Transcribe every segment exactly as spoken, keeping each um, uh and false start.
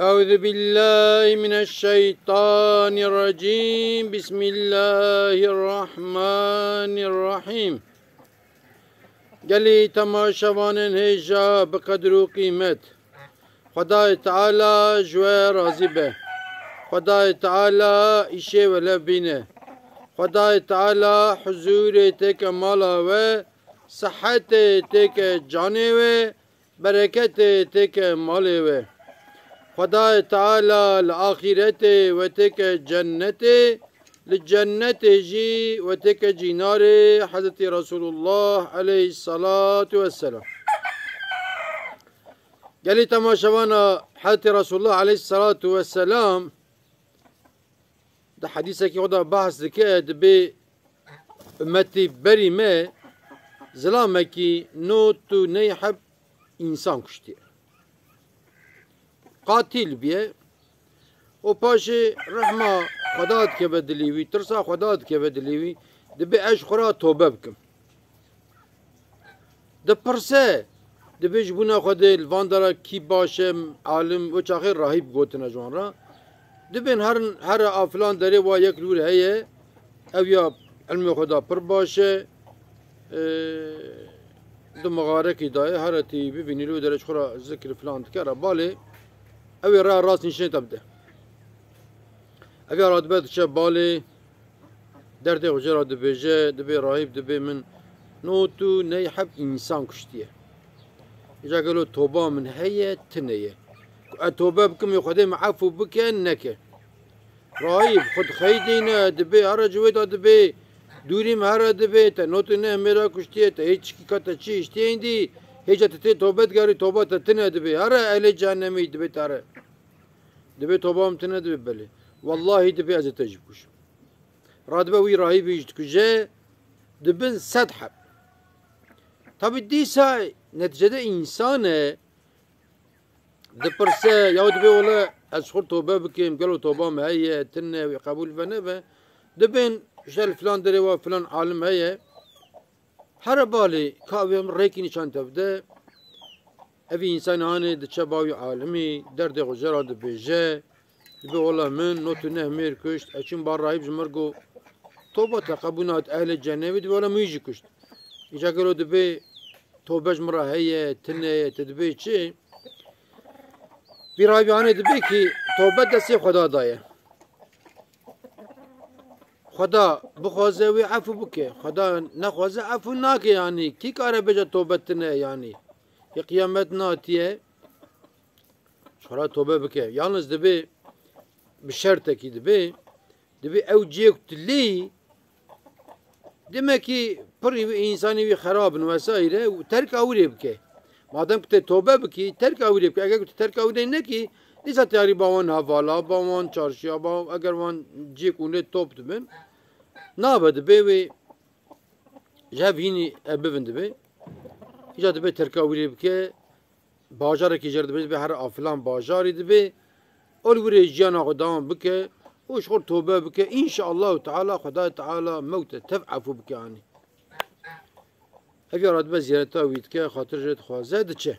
أعوذ بالله من الشيطان الرجيم. بسم الله الرحمن الرحيم. Gelî temaşevanên hêja bi qedir û qîmet. Xwedayê Teala ji we razî be. Xwedayê Teala îşê we lev bîne. Xwedayê Teala huzûrê têke mala we, sihetê têke canê we, bereketê têke malê we. Xwedayê Teala li axîretê we têke cennetê, li cennetê jî we têke cînarê Hezretî Resulullah aleyhissalatu vesselam. Gelî temaşevana Hezretî Resulullah aleyhissalatu vesselam di hedîsekî xwe de behs dike, dibê ummetî berî me zilamekî not û ney heb însan kuştiye. Qatîl biye û paşê rehma Xweda dikeve dilê wî, tirsa Xweda dikeve dilê wî, dibê ez ji xwe re tobe bikim. Dipirse, dibê ji bûna Xwedê li van dera kî baş e, alim, wê çaxê rahîb gotine ji wan re. Dibên herin here a filan derê wa yek li wir heye, ew ya ilmê xwe da pir baş e, e, di mixarekî da ye, here tê bibînî li wê derê ji xwe re zikr filan dike re balê, ew ê raya rast nîşanê te bide. Ev ya radibe diçe balê, derdê xwe jê re dibêje, dibê rahîb, dibê min not û ney heb însan kuştiye. Îca gelo toba min heye, tune ye. Ku ez tobe bikim, ê Xwedê min efû bike, neke. Rahîb, xwe dixeydîne, dibê here ji wê de dibê, dûrî min here dibê, te not û neh mêra kuştiye, te hê çikî ka te çi hiştiye îndî, hêca te tê tobe digerî, toba te tune dibê, here ehlê cehennemî dibê te here. Dibê toba min tune dibê belê. Wellahî dibê ez ê te jî bikujim. Radibe wî rahîbî jî dikuje, dibin sed heb. Tabî dîsa netîcede însan e, dipirse, ya dibê wele ez ji xwe tobe bikim, gelo toba min heye, tune, wê qebûl ve nebe. Dibên, ji li filan derê wa filan alim heye. Here balê, ka ew ê min rêkî nîşan te bide. Evî însanê hanê diçe ba wî alimî, derdê xwe jê re dibêje. Dibê wela min not û neh mêr kuşt, ez çûm ba rahîb ji min re got, toba te qebûl nake, ehlê cehennemî, dibê wela min wî jî kuşt. Îca gelo dibê tobe ji min re heye, tune ye, te dibê çi? Vî rahîbî hanê dibê kî tobe destê Xweda de ye. Xweda bixwaze wê efû bike. Xweda nexwaze efû nake yanî. Kî kare bêje tobe tune ye yanî? Yê qiyamet natiye. Ji xwe re tobe bike. Yalnız dibê bi şertekî dibê. Dibê ew cihê ku tu lê yî, demekî pirî wî, însanî wî xerab in vesaîre û terka wî rê bike. Madem ku tê tobe bikî, terka wî rê bike. Eger ku tu terka wî rê nekî, dîsa tiyarî ba wan hevala, ba wan çarşiya, ba eger wan cihê ku hûn lê top dibin, nabe dibê wê ji hev hînî ev bivin dibê. Îca dibê terka wî rê bike, bajarekî jê re dibê, dibê here a filan bajarî dibê, ol wir ê jiyana xwe dewam bike û ji xwe tobe bike. Înşaallahu Teala Xwedayê Teala mewte tev efû bike anî. Ev ya radibe ziyareta wî dike, xatir jê dixwaze, diçe.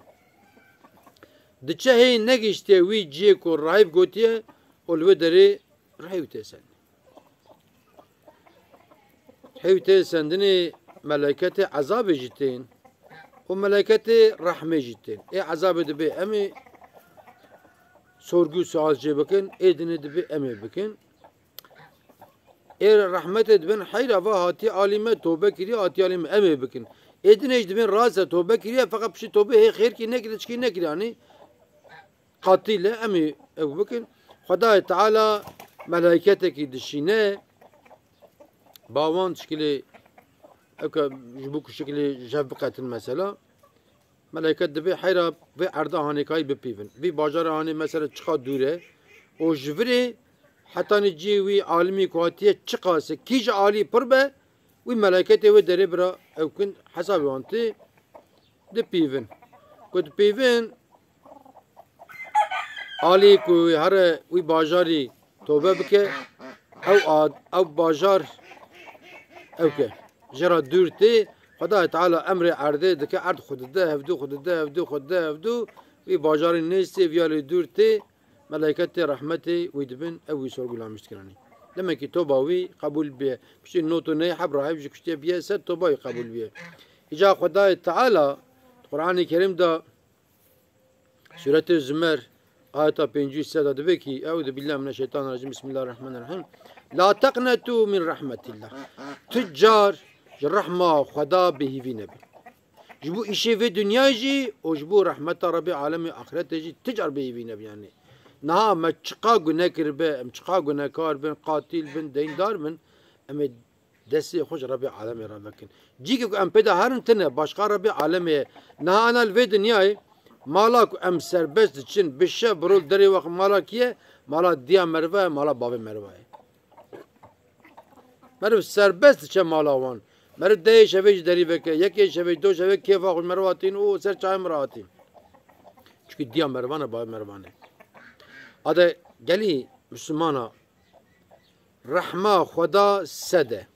Diçe hê negihiştiye wî cihê ku rahîb gotiye û li wê derê rihê wî tê sendin. Hê wî tê sendinê meleketê ezabê jî tên û meleketê rehmê jî tên. Ê ezabê dibê em ê sorgû sual jê bikin, ê dinê dibê em ê bikin. Ê rehmetê dibin heyra va hatiye alî me, tobe kiriye, hatiye alî me, em ê bikin. Ê dinê jî dibin rast e, tobe kiriye, feqet piştî tobe hê xêrkî nekiriye, çikî nekiriye, yanî qatîl e, em ê ew bikin. Xwedayê Teala melaîketekî dişîne, ba wan şikilê, ewke ji bo ku şikilê jev biqetin mesela. Melaîket dibê heyra vê erda hanê kayî bipîvin. Vî bajarê hanê mesela çiqa dûr e û ji virê hetanî cihê wî alimî ku hatiye çiqas e, kî ji alî pir be, wî melaîketê wê derê bira ew kin hesabê wan tê dipîvin. Ku dipîvin, alî ku wî here wî bajarî tobe bike, ew ad-, ew bajar ew ke jê re dûr tê, Xwedayê Teala emrê erdê dike, erd xwe dide hevdû, xwe dide hevdû, xwe dide hevdû, wî bajarî nêstê, viya lê dûr tê, Melayketê rehmetê wî dibin, ew wî sorgulamiş dikiranî. Demek ki toba wî qebûl biye. Piştî not û ney heb rahib ji kuştiye biye, ser toba wî qebûl biye. Îca Xwedayê Teala Qur'anê Kerim de Sûretê Zümer ayeta pêncî sed de dibe ki, Euzu billahi mineşşeytanirracim, Bismillahirrahmanirrahim. La teqnetu min rahmetillah. Tu car ji rehma Xweda bêhîvî nebî. Ji bo îşê vê dinyayê jî û ji bo rehmeta Rebê Alemê axretê jî tu car bêhîvî nebî yani. Niha me çiqa gune kiribe, em çiqa gunekar bin, qatîl bin, deyndar bin, em ê destê xwe ji Rebê Alemê re vekin. Cîkê ku em pê de herin tine, başqa Rebê Alemê ye. Niha ana li vê dinyayê mala ku em serbest diçin, bi şev bi rol derê wexin mala kî ye? Mala diya meriva ye, mala bavê meriva ye. Meriv serbest diçe mala wan. Meriv dehê şevê ji derî veke, yekê şevê, do şevê kêfa xwe ji meriva tîn û ser çayê min re hatîn. Çikî diya merivan e, bavê merivan e. Ade gelî Mislimana rehma Xweda sed e.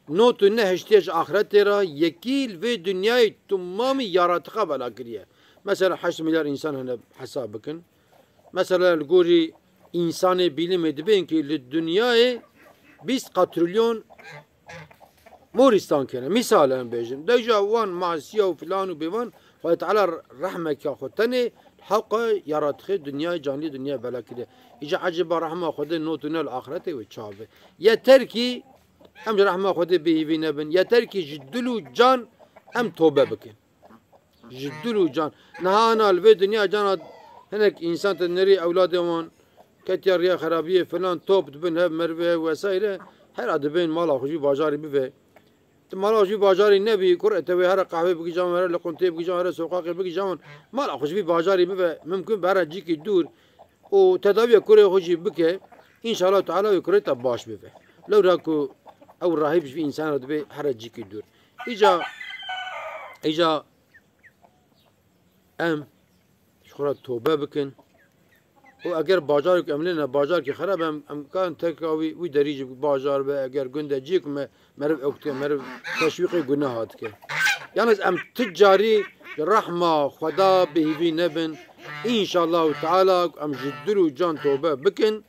Not û neh hiştiye ji axretê re, yekî li vê dinyayê tumamî yaratiqa bela kiriye. Mesela heşt milyar însan hene hesab bikin. Mesela li gorî însanê bîlimê dibên ki li dinyayê bîst katrilyon morîstan kene. Mîsal em bêjin. Deja wan masiya û filan û bêvan, Xwedê Teala rehmeke xwe tenê hewqa yaratixê dinyayê, canliyê dinyayê bela kiriye. Îca ecêba rehma Xwedê not û neh li axretê wê çav be. Yeter ki em ji rehma Xwedê bêhîvî nebin. Yeter ki ji dil û can em tobe bikin. Ji dil û can. Niha ana li vê dinya cana hinek însan te nerî ewladê wan ketiya riya xerabiyê filan top dibin hev merivê hev wesayre. Hera dibên mala xwe ji vî bajarî bive. Tu mala xwe ji vî bajarî nebî, kur e te wê here qehwê bikî can, here li quntê bikî can, here soqaqê bikî can. Mala xwe ji vî bajarî bive, mimkun be here cîkî dûr. Û tedaviya kurê xwe jî bike, înşallah Teala wê kurê te baş bibe. Lewra ku ew rahîb ji vî însan re dibe here cîkî dûr. Îca, îca em ji xwe re tobe bikin. Û eger bajarek em lê ne, bajarkî xerab em, em karin teka wî, wî derî jî bajar be, eger gund e cî ku me meriv ew dike, meriv teşwîqê guneha dike. Yalnız em ti carî ji rehma Xweda bêhîvî nebin. Înşallahu Teala em ji dil û can tobe bikin.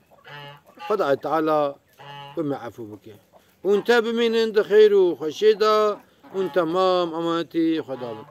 Xwedayê Teala wê me efû bike. Hûn te bimînin di xêr û xweşiyê de, hûn temam emanetî Xweda bin.